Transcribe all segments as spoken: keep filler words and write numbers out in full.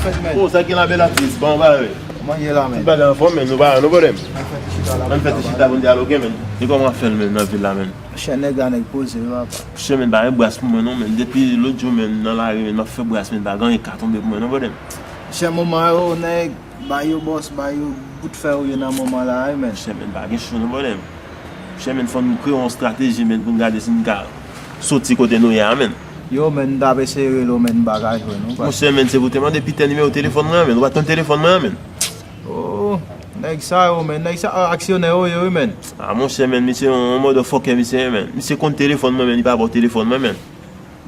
Bon, sa gen la, bèl atis, bon bagay. Kòman ye la, men? Tout bagay anfòm, men nou pa, nou pwoblèm. Ann fè ti chita la. Ann fè ti chita pou n dyaloge, men. E kòman w ap fè l, men, nan vil la, men? Chè, nèg la, nèg poze wi, papa. Chè, men, pa gen bras pou mwen non, men. Depi lòt jou, men, nan lari, men, m ap fè bras, men, pa gen anyen k ka tonbe pou mwen non, brother. Chè, moman yo, nèg, ba yo bòs, ba yo bout fè yo ye nan moman la wi, men. Chè, men, pa gen cho non, brother. Chè, men, fò n kreye yon estrateji, men, pou n gade si n ka soti kote nou ye a, men. Yo, men, m t ap eseye rele w, men, m pa ka jwenn ou, papa. Monchè, men, se pou te mande Pitè nimewo telefòn mwen an, men. Ou pa t konn telefòn mwen an, men. Oh, nèg sa yo, men, nèg sa yo aksyonè yo ye wi, men. Ah, monchè, men, misye yon, yon motherfucker, misye ye, men. Misye konn telefòn mwen, men, li pa ba w telefòn mwen, men.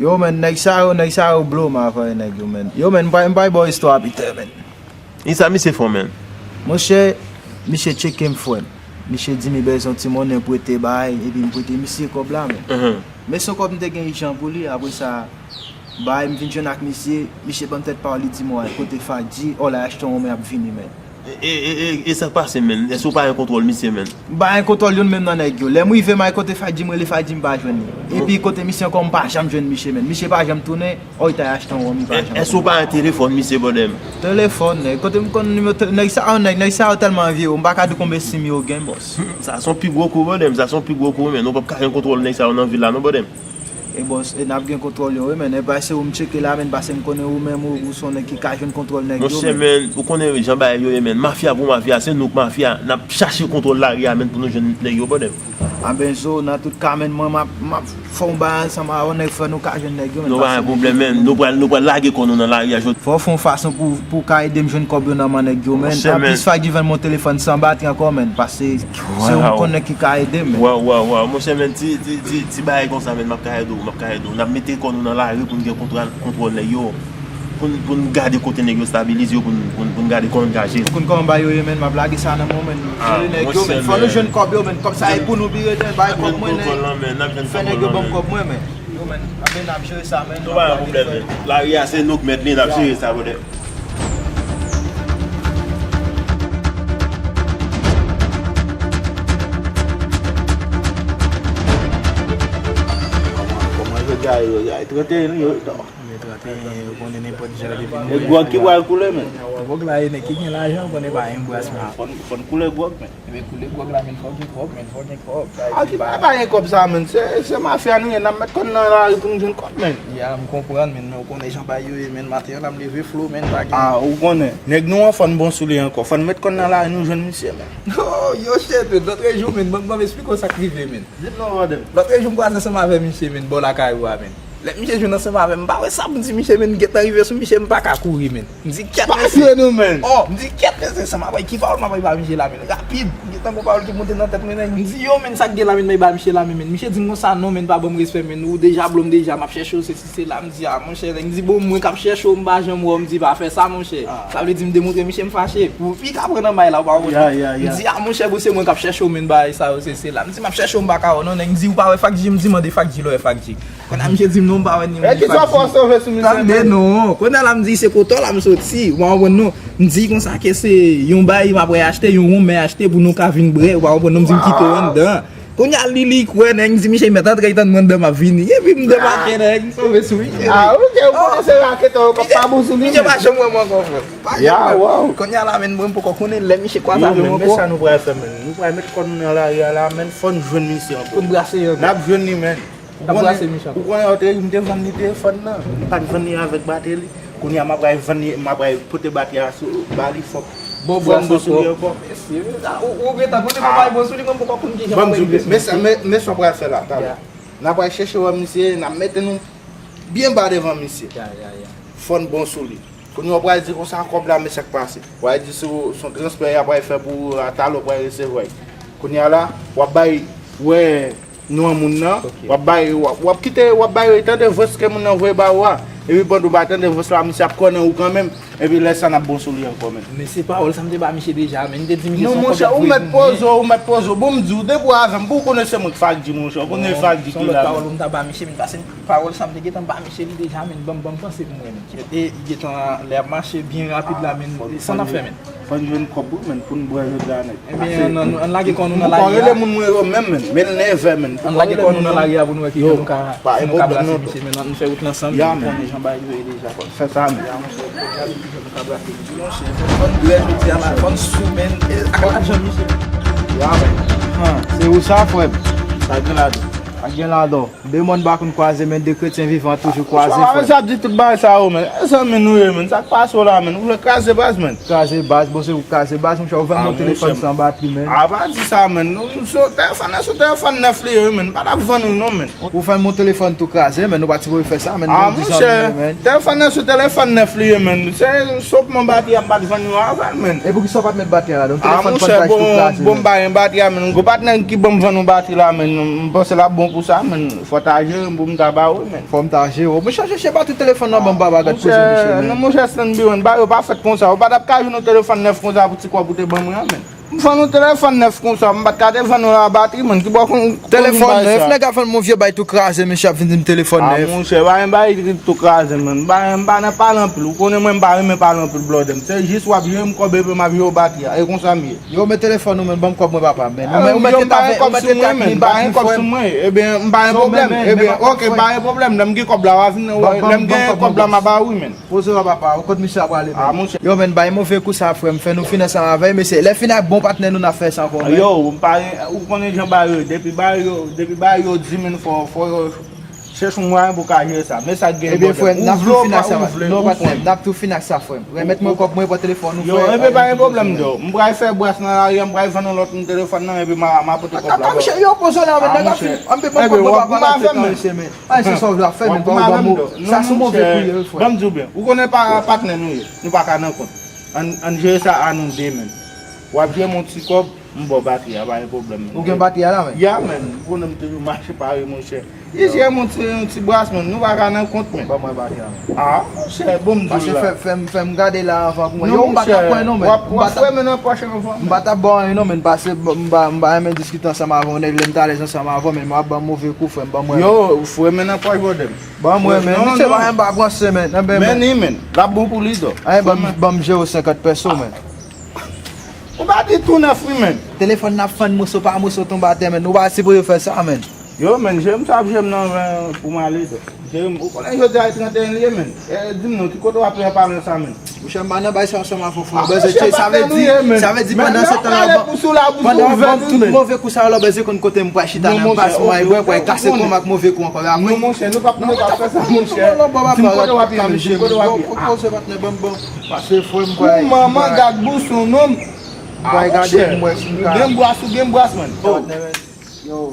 Yo, men, nèg sa yo, nèg sa yo blow m avè nèg yo, men. Yo, men, m pa, m pa ba w istwa a, Pitè, men. E sa misye fè w, men? Monchè, misye tcheke m, frè m. Misye di m li bezwen yon ti monnen prete bay, epi m prete misye kòb la, men. Mhm. Men se yon kòb m te gen ijan pou li, apre sa, bay, m vin jwenn ak misye, misye ban m tèt pa w, li di m, "Wi, kote Fadji, ò, l al achte yon wonm, y ap vini, men." E, e, e, e, e sa k pase, men? Èske w pa gen kontwòl misye, men? M pa gen kontwòl youn menm nan nèg yo. Lè m rive, m al kote Fadji, m rele Fadji, m pa jwenn li. Epi kote misye ankò, m pa janm jwenn misye, men. Misye pa janm tounen, ò, li t al achte yon wonm, li pa janm tounen. Èske w pa gen telefòn misye, brother m? Telefòn, nèg. Kote m konn nimewo tele-, nèg sa yo, nèg, nèg sa yo tèlman vye, m pa ka di w konbyen sim yo gen, bòs. Sa se yon pi gwo kou, brother m. Sa se yon pi gwo kou, men. Nou p ap ka gen kontwòl nèg sa yo nan vil la, non, brother m. E bòs, e n ap gen kontwòl yo, wi, men. E pa se ou m tcheke la, men, paske m konnen ou menm, ou, ou se yon nèg ki ka jwenn kontwòl nèg yo, men. Monchè, men, ou konnen jan bagay yo ye, men. Mafya pou mafya, se nou k mafya. N ap chache kontwòl lari a, men, pou nou jwenn nèg yo, brother m. A ben, Zo, nan tout ka, men, mwen, m ap, m ap fè yon bagay ansanm avè w, nèg, fè nou ka jwenn nèg yo, men. Nou pa gen pwoblèm, men. Nou pral, nou pral lage kò nou nan lari a jodi. Fò w fè yon fason pou, pou w ka ede m jwenn kòb yo nan men nèg yo, men. Monchè, men. Anplis, Fadji vann mwen telefòn san batri ankò, men. Paske se ou m konnen ki ka ede m, men. Waw, waw, waw. Monchè, men, ti, ti, ti, ti bagay konsa, men, m ap ka ede w, m ap ka ede w. N ap mete kò nou nan lari pou n gen kontwòl, kontwòl nèg yo. Pou n, pou n gade kote nèg yo stabilize yo, pou n, pou n, pou n gade kòman n ka jere. Ou konn kòman bagay yo ye, men, m ap lage sa nan men w, men. Ah, rele nèg yo, men. Fò nou jwenn kòb yo, men. Kòb sa e pou nou pi rete, bay kòb mwen, men. Fè nèg yo ban m kòb mwen, men. Yo, men, a ben, n ap jere sa, men. Nou pa gen pwoblèm, men. Lari a, se nou k mèt li, n ap jere sa, brother. Kòman jodi a ye, jodi a ye trannteyen, yo. Men trannteyen, yo konnen nenpòt jan depi nou. E gwòg ki pral koule, men. Gwòg la, e nèg ki gen lajan, konnen pa yon bras, men. Fò n, fò n koule gwòg, men. Ebyen, koule gwòg la, men, fò gen kòb, men, fò gen kòb. A ki pa, pa gen kòb sa, men. Se, se mafya nou ye, n ap mèt kò n nan lari pou n jwenn kòb, men. Ya, m konprann, men, men, ou konnen jan bagay yo ye, men. Maten an la, m leve flo, men, pa gen. Ah, ou konnen. Nèg nou an, fò n bon sou li ankò. Fò n mèt kò n nan lari, nou jwenn misye, men. Oh, yo, shit, men, lòt jou, men, ban m, ban m esplike w sa k rive, men. Di m non, brother. Lòt jou, m kwaze ansanm avè misye, men, bò lakay ou a, men. Lè misye jwenn ansanm avè m, m pa wè sa pou m di misye, men, m gentan rive sou misye, m pa ka kouri, men. M di, "Kèt, mesye." Pase nou, men. Oh, m di, "Kèt, mesye, sa m ap bay, ki pawòl m ap bay ba misye la, men?" Rapid, m gentan gon pawòl ki monte nan tèt mwen, men. M di, "Yo, men, sa k gen la, men, bay ba misye la, men, men." Misye di m konsa, "Non, men, pa ban m respè, men. Ou deja blo m deja, m ap chèche w, se si, se la." M di, "Ah, monchè," m di, "Bon, mwen k ap chèche w, m pa janm wè w." M di, "Pa fè sa, monchè." Sa vle di m demontre misye m fache. Pou pi ka pran nan may la, ou pa konprann. Ya, ya, ya. M di, "Ah, monchè, bon, se mwen k ap chèche w, men, bagay sa yo, se, se la." M di, "M ap chèche w, m pa ka wè w, non, nèg." M di, "Ou pa wè Fadji?" M di, "Mande Fadji lè w wè Fadji." Kounye a misye di m, "Non, m pa wè nimewo Fadji." E ki sa w fè w sove sou misye menm? Tande non. Kounye a la m di, "Se kote w la m soti." Ou pa konprann non. M di konsa ke se yon bay m ap achte, yon wonm m achte pou nou ka vin bwè. Ou pa konprann non, m di m kite w anndan. Kounye a li, li kwè, nèg, m di, "Misye mèt antre, li tann mwen anndan, m ap vini." Epi m debake, nèg, m sove sou misye. Ah, ok, ou konnen se raketè yo k ap pa bon sou li. Misye pa janm wè mwen ankò, frè. Pa janm wè mwen. Kounye a la, men, mwen, m poko konnen lè misye kwaze avè m ankò. Men sa nou pral fè, men. Nou pral met kò nou nan lari a la, men, fò n jwenn misye ankò. Pou n brase ankò. N ap jwenn li, men. Ou konnen, ou konnen, lòt jou m te vann li telefòn nan. M pa t vann li avèk bateri. Kounye a, m ap pral vann li, m ap pral pote bateri a sou, ba li, fòk, fòk m bon sou li ankò. Mesye, ou, ou gentan konnen pou bay bon sou li, mwen m poko konn kijan pou bay bon sou li. Men sa, men, men sa w pral fè la, talè. N ap pral chèche wè misye, n ap mete nou byen ba devan misye. Fò n bon sou li. Kounye a, w pral di konsa, kòb la, men sa k pase. W pral di se yon, se yon transfè y ap pral fè pou ou, a, talè w pral resevwa l. Kounye a la, w ap bay, wè, non an moun nan, w ap bay, w ap, w ap kite, w ap bay, tande vòs ke moun nan voye ba ou a. Epi pandan w pa tande vòs la, misye ap konnen ou kanmenm. Epi lè sa n ap bon sou li ankò, men. Men se pawòl sa m te ba misye deja, men. M te di misye se yon kòb l ap voye pou mwen. Non, monchè, ou mèt poze w, ou mèt poze w. Bon, m di w, depi w avè m, pou w konnen se mwen k Fadji, monchè. Ou konnen Fadji ki la, men. Non, se yon lòt pawòl pou m ta ba misye, men, paske pawòl sa m te gentan ba misye li deja, men. Ban m, ban m panse pou mwen, men. E, e, li gentan, lè ap mache byen rapid la, men. Sa n ap fè, men? Fò n jwenn kòb wi, menn, pou n bwè jodi a nèt. Ebyen, ann, ann, ann lage kò nou nan lari a. Rele moun mwen yo menm, menn. Men nèv è, menn. Ann lage kò nou nan lari a pou n wè kijan nou ka, si nou ka brase misye, menn. Ann fè wout la ansanm, nou konnen jan bagay yo ye deja. Fè sa, menn. Ya, monchè, fò n gade kijan nou ka brase misye. Monchè, fò n bwè jodi a la, fò n sou, menn. E, ak lajan misye. Ya, menn. Se ou sa, frè m. Sa gen ladan. Sa gen ladan. De mòn pa konn kwaze, men de kretyen vivan toujou kwaze, frè. Sa di tout bagay sa yo, men. Zanmi nou ye, men. Sa k pase w la, men? Ou vle kraze baz, men? Kraze baz, bon, se ou kraze baz, monchè, ou vann yon telefòn san batri, men. A, pa di sa, men. Nou, nou, sou telefòn nan, sou telefòn nèf li ye, men. M pa t ap vann ou, non, men. Ou vann yon telefòn tou kraze, men. Ou pa t sipoze fè sa, men. A, monchè, telefòn nan, sou telefòn nèf li ye, men. Se sou pman batri a, m pa t vann ou avè l, men. E poukisa w pa t met batri a ladan? Telefòn fòn pa tou kraze, bon, men. Bon, m pa gen batri a, men. Gwo patnè ki ban m vann ou batri la, men. M panse l ap bon pou sa, men. Fò w ta jere m pou m ta ba ou, men. Fò m ta jere w. Monchè, chèche batri telefòn nan ban m, papa, gad koze misye, men. Non, monchè, Stanbiwen, bagay yo pa fèt konsa. Ou pa t ap ka jwenn yon telefòn nèf konsa pou ti kòb ou te ban mwen an, men. M vann yon telefòn nèf konsa, m pa t ka te vann ou la batri, men. Ki bò kon, telefòn nèf, nèg ap vann m yon vye bagay tou kraze, misye ap vin di m telefòn nèf. A, monchè, pa gen bagay ki tou kraze, men. M pa, m pa nan pale anpil. Ou konnen mwen, m pa renmen pale anpil, blòdè m. Se jis w ap jere m kòb epi m ap jere w batri a. E konsa m ye. Yo, men telefòn ou, men, ban m kòb mwen, papa, men. Ou mèt, ou mèt te ta ven, ou mèt te ta vin bat mwen, frè m. Ebyen, m pa gen pwoblèm. Ebyen, oke, pa gen pwoblèm. Lè m gen kòb la, w a vin, lè m gen kòb la, m a ba ou, men. Poze w, papa, ou kot misye ap prale, men. Yo, men, bay move kou sa, frè m, fè nou fin ansanm avè l, mesye. Lè fin ak bon patnè nou, n ap fè sa ankò, men. Yo, m pa, ou konnen jan bagay yo, depi bagay yo, depi bagay yo di, men, fò, fò yo chèche yon mwayen pou ka jere sa. Men sa k gen. Ebyen, frè m, n ap tou fin ak sa, non, patnè m, n ap tou fin ak sa, frè m. Remèt mwen kòb mwen, pran telefòn ou, frè. Yo, ebyen, pa gen pwoblèm, yo. M pral fè bwès nan lari a, m pral vann yon lòt moun telefòn nan, epi m a, m a pote kòb la. Ata, monchè, yo, poze w la, men, nèg ap fin, ann pe pran kòb mwen, papa, n ap fè tan, mesye, men. Ay, se sa w vle ap fè, men, pa w ban m, sa se move kou ye, wi, frè. Ban m di w byen, ou konnen pa patnè nou ye, nou pa ka nan kont. Ann, ann jere sa a nou de, men. W ap jere m yon ti kòb, m ba w batri a, pa gen pwoblèm, men. Ou gen batri a la, men? Ya, men, ou konnen m toujou mache pare, monchè. Jis jere m yon ti, yon ti bwès, men, nou pa ka nan kont, men. Ban mwen batri a, men. A, monchè, bon, m di w la. Pase fè, fè m, fè m gade la anvan pou mwen. Yo, m pa t ap pran non, men. W ap, w ap fouye men nan pòch anvan, men. M pa t ap ba w anyen non, men, pase, m pa, m pa renmen diskite ansanm avè w, nèg, lè m t alèz ansanm avè w, men, w ap ban m move kou, frè m, ban mwen. Yo, fouye men nan pòch, brother. Ban mwen, men, misye pa menm pa pran se, men. Men ni, men, l ap bon pou li, dò. Ay, ban m, ban m jere w senkant peso, men. Ou pa di tou nèf, wi, men. Telefòn nan ap fann moso pa moso tonbe atè, men. Ou pa sipoze fè sa, men. Yo, men, jere m sa ap jere m nan ven pou m ale, dò. Jere m, ou konnen jodi a e trannteyen li ye, men. E, di m non, ki kote w ap pale sa, men? Monchè, m pa nan bay sa ansanm avè w, frè. Ou bezwen tcheke, sa vle di, sa vle di pandan se tan la, pandan w ban m tout move kou sa yo la, ou bezwen konn kote m pral chita nan bas mwen, e bwè, pral kase kò m ak move kou ankò la. Non, monchè, nou p ap, nou p ap fè sa, monchè. Di m kote w ap ye, men, di m kote w ap ye. Poze patnè, ban m, ban m. Pase frè m, pral. Manman, gad bouson, non. M pral gade pou m wè si m ka. Gen bwès, ou gen bwès, man. Yo.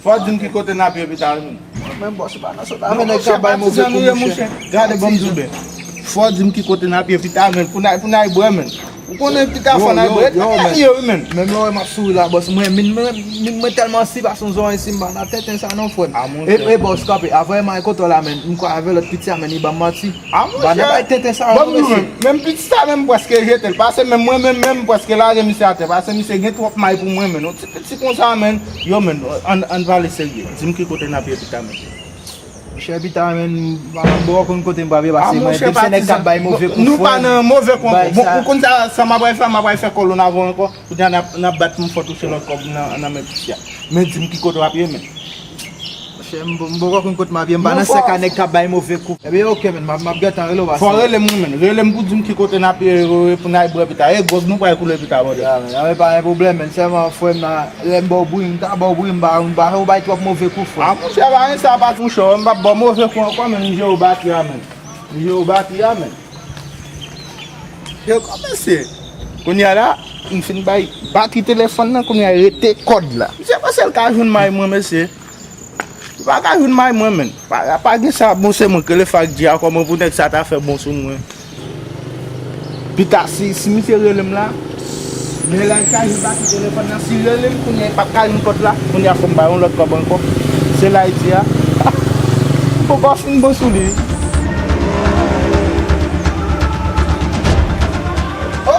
Fò w di m ki kote n ap ye pita, wi, menm. Men bòs, se pa nan sot la, men nèg ka bay move kou, monchè. Gade, ban m di w byen. Fò w di m ki kote n ap ye pita, men, pou n al, pou n al bwè, men. Ou konnen pita fò n al bwè. Yo, yo, men. Menm lè w wè m ap souri la, bòs, mwen, min mwen, min mwen tèlman si, pase yon zòrèy si m pa nan tenten sa non, frè m. E, e, bòs, kanpe, avè m al kote w la, men, m kwè avè lòt piti a, men, li ban m manti. A, monchè, ban nan bay tenten sa yo, non, mesye. Menm piti sa menm m prèske jete l. Pase menm mwen menm, menm m prèske lage misye atè. Pase misye gen twòp may pou mwen, menn. Yon ti piti konsa, menn. Yo, menn, ann, ann pale serye. Di m ki kote n ap ye pita, menn. Monchè, pita, menn, m pa bò konn kote m pral ye, pase mwen, depi se nèg k ap bay move kou, frè m. Nou pa nan move kou ankò. Bon, ou konn sa, sa m ap pral fè, m ap pral fè kòlòn avè w ankò. Kounye a n ap, n ap bat pou m fè w touche lòt kòb nan, nan men piti a. Men di m ki kote w ap ye, menn. Monchè, m, m poko konn kote m ap ye, m pa nan sèk a nèg k ap bay move kou. Ebyen, oke, menn, m ap, m ap gentan rele w, pase. Fò w rele m, wi, menn. Rele m pou di m ki kote n ap ye, pou n al bwè pita. E gwòg nou pral koule pita, brother. Ya, menn, a, men pa gen pwoblèm, menn. Sèlman, frè m, nan, lè m ba w bri, m ta ba w bri, m pa, m pa fè w bay twòp move kou, frè m. A, monchè, pa gen sa, pa monchè, m p ap ba w move kou ankò, menn, m jere w batri a, menn. M jere w batri a, menn. Yo, kòmanse. Kounye a la, m fin bay batri telefòn nan, kounye a rete kòd la. Misye panse l ka jwenn may mwen, mesye. Li pa ka jwenn may mwen, menn. Pa, pa gen sa, bon, se mwen k rele Fak di a, kòman pou nèg sa ta fè bon sou mwen. Pita, si, si misye rele m la, men la, li ka jwenn batri telefòn nan. Si l rele m, kounye a, li p ap ka jwenn kòd la. Kounye a, fò m bay yon lòt kòb ankò. Se la, li di a. M poko fin bon sou li. Oh!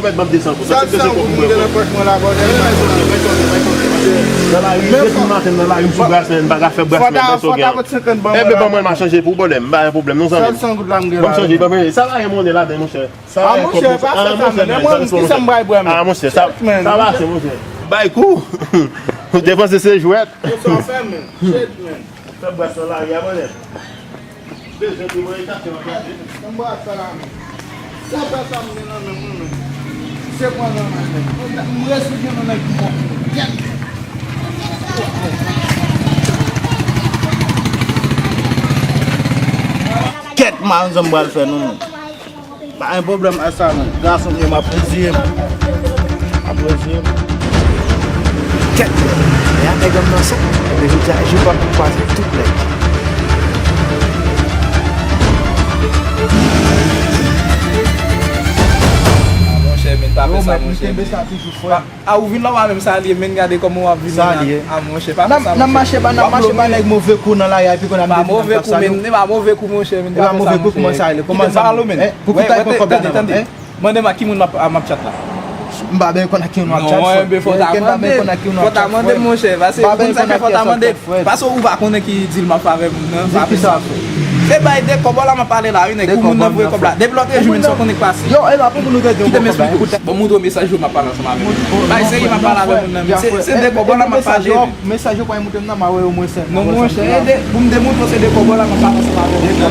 ou mèt ban m de san goud. Sèl san goud m gen nan pòch mwen la, bòdè. Nan lari, depi maten nan lari, m sou bras, men m pa ka fè bras, men. Fò ta pot senkant ban mwen la. Enben, ban mwen, m a chanje pou bòdè, m pa gen pwoblèm, non, zanmi m. Sèl san goud la m gen la. Ban m chanje, ban m, sa pa gen monnen ladan, monchè. Ah, monchè, pa fè sa, men. Mwen menm, kisa m bay bwè, men? Ah, monchè, sa, sa va se, monchè. Bay kou. Ou te panse se jwèt. Yo, sa w fè, men. Shit, men. Fè bwè sa la, ya, mwen. Bezwen de mwen, ta fè mwen gade. Anba sa la, men. Sa fè sa m gen nan men mwen, men. Se mwen nan men, men. M resi gen nan nèg ki bon. Yèt. Kèt, m pa konn sa m pral fè, non, men. Pa gen pwoblèm ak sa, non. Gason m ye, m ap reziye m. M ap reziye m. Kèt, men a nèg an nan sa. Ebyen, jodi a, je pa pou kwaze tout nèg. Ah, monchè, men pa fè sa, monchè. Yo, men, m kenbe sa toujou, frè. A, ou vin la, w pa menm salye, men gade kòman w ap vini la. Salye. A, monchè, pa fè sa, monchè. N ap mache ba, n ap mache ba nèg move kou nan lari a, epi konnen ap vin ap salye w. Pa move kou, men, pa move kou, monchè, men, pa fè sa, monchè. E pa move kou, kòman sa rele? Kòman sa rele? Kòman sa rele? Kòman sa rele? Mande m ak ki moun m ap, m ap chat la. M pa byen konn ak ki moun w ap chat, frè. Non, men fò w ta mande. Fò w ta mande, monchè, paske moun sa fè fò w ta mande. Paske ou pa konnen ki dil m ap fè avè moun nan. Dil ki sa? Se bay de kòb la m ap pale la, wi, nèg, pou moun nan voye kòb la. Depi lòt jou, men, sa w konnen k pase. Yo, e la pou moun ou te di yon bon kòb la. Bon, montre w mesaj yo m ap pale ansanm avè moun nan. Bay serye, m ap pale avè moun nan, men se, se de kòb la m ap pale, men. Mesaj yo pa montre m nan, m a wè yo mwen sèl. Non, monchè, e de, pou m te montre w se de kòb la m ap pale ansanm avè moun nan.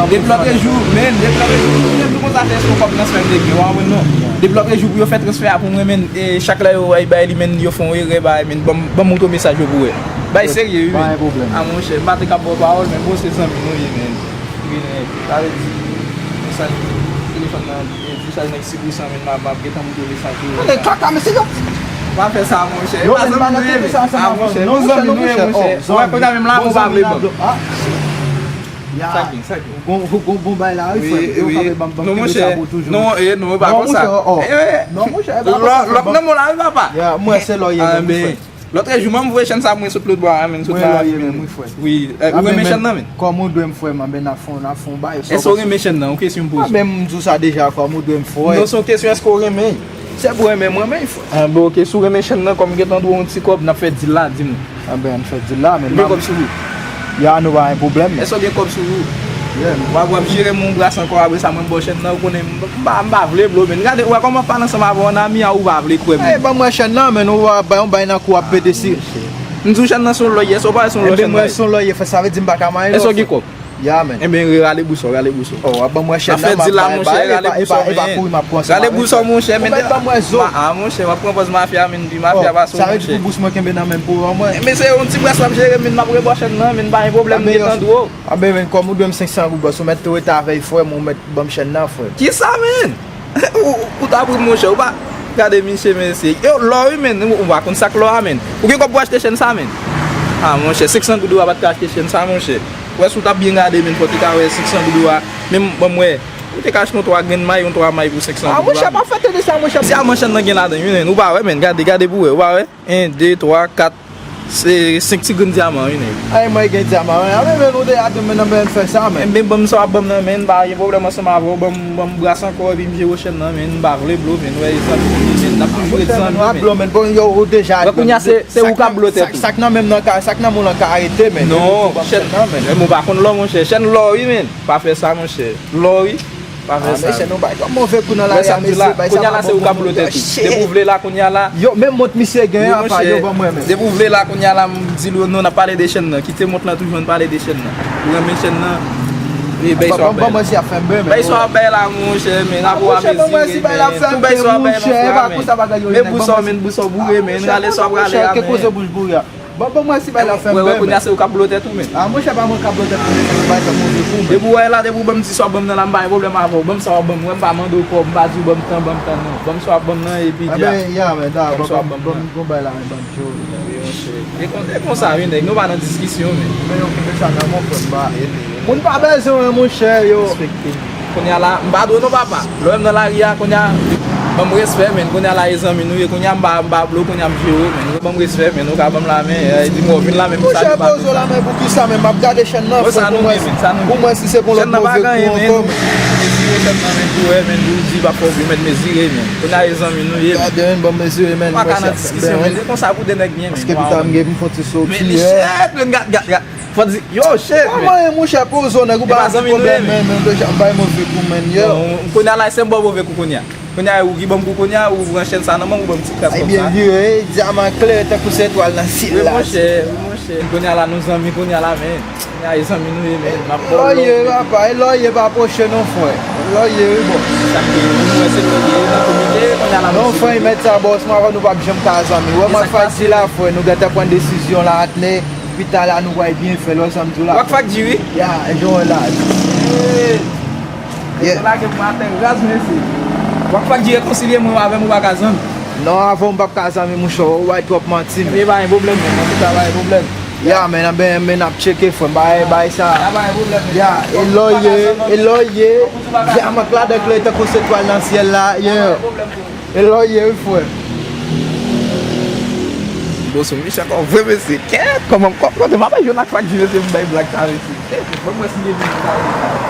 Depi lòt jou, men, depi lòt jou, pou m te di w konsa, se yon kòb transfè m te gen, w a wè non. Depi lòt jou pou yo fè transfè a pou mwen, men, e chak lè yo wè bay li, men, yo fè yon erè, bay, men, ban m, ban m montre w mesaj yo pou wè. Bay serye, wi, men. Pa gen pwoblèm. A, monchè, m pa te ka ba w pawòl, men bon, se zanmi nou ye, men. Wi, men, sa vle di, mesaj telefòn nan, e, mesaj nan ki siprisan, men, m ap, m ap gentan montre w mesaj yo. Tande, kaka, mesye, yo. Pa fè sa, monchè. Yo, men, pa zanmi nou ye, men. A, monchè, nou zanmi nou ye, monchè. Ou wè, kounye a menm la, ou pa vle ban. Ya. Sa gen, sa gen. Gon, gon, gon bay la, wi, frè. Yo ka ban m, ban m kenbe sa pou toujou. Non, e, non, e pa konsa. Non, monchè, e pa konsa, frè. Lòk nan men w la, wi, papa. Ya, mwen, se lò ye, men, wi, frè. Lòt jou, m voye chèn sa, mwen sot lòtbò a, men, sot la, men. Wi, ou renmen chèn nan, men? Kòm ou dwe m, frè, m, ben, n ap fè, n ap fè yon bay. Èske ou renmen chèn nan? Yon kesyon m poze w. A, ben, m di w sa deja, frè, m ou dwe m, frè. Non, se yon kesyon, èske ou renmen? Se pou renmen, m renmen, frè. A, bon, oke, si w renmen chèn nan, kòm m gentan dwe w yon ti kòb, n ap fè dil la, di m. A, ben, ann fè dil la, men. Ou gen kòb sou ou? Ya, nou pa gen pwoblèm, men. Èske w gen kòb sou ou? Yeah, men. W ap, w ap jere m yon bras ankò, apre sa, mwen, m ba w chèn nan, ou konnen, m, m pa, m pa vle, bro, men. Gade, ou wè kòman m ap pale ansanm avè w, nan mi a, ou pa vle kwè m. Ey, ban mwen chèn nan, men, ou wè, bay yon bay nan kou ap pete si. M di w chèn nan se yon lòyè, èske w pa wè se yon lòyè chèn nan ye? Ebyen, mwen, se yon lòyè, frè, sa vle di m pa ka manyen l. Èske w gen kòb? Ya, men. Ebyen, rale bous ou, rale bous ou. Oh, w ap ban mwen chèn nan, m ap bay, e pa, e pa kouri m ap pran sa. Rale bous ou, monchè, men. Ou mèt ban mwen zo. A, monchè, w ap pran pòz mafya, men, di mafya pase w, monchè. Sa vle di pou bous mwen kenbe nan men m pou ou, mwen. Men se yon ti bwès w ap jere, men, m ap rebò chèn nan, men, pa gen pwoblèm, m gentan di w. A, ben, men, kòm ou dwe m senk san goud, bòs, ou mèt tou rete avè l, frè m, ou mèt ban m chèn nan, frè. Kisa, men? Ou, ou ta pri, monchè, ou pa gade misye, mesye. Yo, lò, wi, men, ou, ou pa konn sa k lò a, men. Ou gen kòb pou achte chèn sa, men? A, monchè, senk san goud ou a pa t ka achte chèn sa, monchè. Wè, si w t ap byen gade, men, fò w te ka wè senk san goud ou a. Men, ban m wè. Ou te ka achte yon twa grenn may, yon twa may pou senk san goud ou a, men. A, monchè, pa fè tande sa, monchè. Sèlman chèn nan gen ladan, wi, men. Ou pa wè, men. Gade, gade pou wè. Ou pa wè? En, de, twa, kat. Se senk ti grenn dyaman, wi, nèg. Ay, mwen gen dyaman, wi. A, men, men, nou deja di, men, nan, men, fè sa, men. Men, ban m sa w ap ban m nan, men, m pa gen pwoblèm ansanm avè w. Ban m, ban m bras ankò, epi m jere w chèn nan, men, m pa vle blo, men, wè, e zanmi, men, n ap toujou ret zanmi, men. Bon, yo, ou deja. Kounya, se, se ou k ap blo tèt ou. Sa k nan men m nan ka, sa k nan men w lan ka arete, men. Non, chèn nan, men. Men, ou pa konn lò, monchè. Chèn lò, wi, men. Pa fè sa, monchè. Lò, wi. Pa fè sa. Mesye, nou bay twòp move kou nan lari a, mesye, bay sa pa bon pou nou. Kounya la, se ou k ap blo tèt ou. Depi w vle la, kounya la. Yo, menm mont misye gen an, pa yo ban mwen, men. Depi w vle la, kounya la, m di l, non, n ap pale de chèn nan. Kite mont lan toujou, n pale de chèn nan. Ou renmen chèn nan? E bay sa w ap bay la. Bay sa w ap bay la, monchè, men. Apre w a mezire, men. Tou bay sa w ap bay la, frè, men. Men bouch sa w, men, bouch sa w boure, men. Rale sa w ap rale a, men. Bon, bon, mwen si bay la fè m bèm. Wè, wè, kounya se ou k ap blo tèt ou, men. A, monchè, pa mwen k ap blo tèt mwen, men, bay sa move kou, men. Depi w wè la, depi w ban m di sa w ap ban m nan la, m pa gen pwoblèm avè w. Ban m sa w ap ban m, wè, m pa mande w kòb, m pa di w ban m tan, ban m tan, non. Ban m sa w ap ban m nan, epi di a. A, men, ya, men, da, ban m sa w ap ban m nan. Bon, bay la, men, ban m cho. Wi, monchè. E kon, e konsa, wi, nèg, nou pa nan diskisyon, men. Men, yo kenbe sa nan men w, frè m, ba. Moun pa bezwen, monchè, yo. Respekte m. Kounya la, m pa dwe non, papa. Lè w wè m nan lari a, kounya, ban m respè, men. Kounya la, e zanmi nou ye. Kounya, m pa, m pa blo, kounya, m jere w, men. Ban m respè, men. Ou ka ban m lamen, e, di m w vin la, men, m salye w pa. Monchè, poze w lamen pou kisa, men? M ap gade chèn nan, frè, pou mwen, pou mwen, si se pou lòt move kou ankò, men. Mezire chèn nan, men, pou wè, men, pou di pa fò, pou mèt mezire, men. Kounya, e zanmi nou ye, men. Gade, men, ban m mezire, men. Pa ka nan diskisyon, men. Se konsa pou de nèg byen, men. Paske pita m gen pou m fè yon ti soti, men, men, gad, gad, gad. Fò di, yo, shit, men. Kòman e, monchè, poze w, nèg, ou pa gen pwoblèm, men, men, deja, m bay move kou, men, yo. Bon, kounya la, se m ba w move kou kounya. Kounya, ou ki ban m kou kounya, ou pran chèn sa nan men m, ou ban m ti kras kòm sa. Ebyen, vire, dyaman klere tankou se etwal nan syèl la. Wi, monchè, wi, monchè. Kounya la, nou zanmi, kounya la, men. Kounya, e zanmi nou ye, men. M ap ba w love. E lòye, papa, e lòye, pa pwoche non, frè. E lòye, wi, bòs. Sa k te ye, nou wè se lòye, nan komite, kounya la, nou. Non, frè, mèt sa, bòs, mwen avè w, nou p ap janm ka zanmi. Wè, mwen ak Fadji la, frè, nou gentan pran desizyon la, atnè. Pita la, nou pral byen fè l, wè sa m di w la. W ak Fadji, wi. Ya, e jan w wè la. Yeah. Lage m atè raz, mesye. W ak Fadji rekonsilye mwen, avè m ou pa ka zanmi. Non, avè w m p ap ka zanmi, monchè, ou bay twòp manti, men. Ebyen, pa gen pwoblèm, men. Antouka, pa gen pwoblèm. Ya, men, ben, men, n ap tcheke, frè m, bay, bay sa. Ya, pa gen pwoblèm, men. Ya, e lòye, e lòye. Dyaman k ladan klere tankou se etwal nan syèl la, yeah. E lòye, wi, frè. Bon, sou Mich ankò vre, mesye. Kèt, kòman m kòp kote m ap jwenn ak Fadji, mesye, m bay blag sa, mesye. Kèt, ban m wè si gen blag sa, mesye.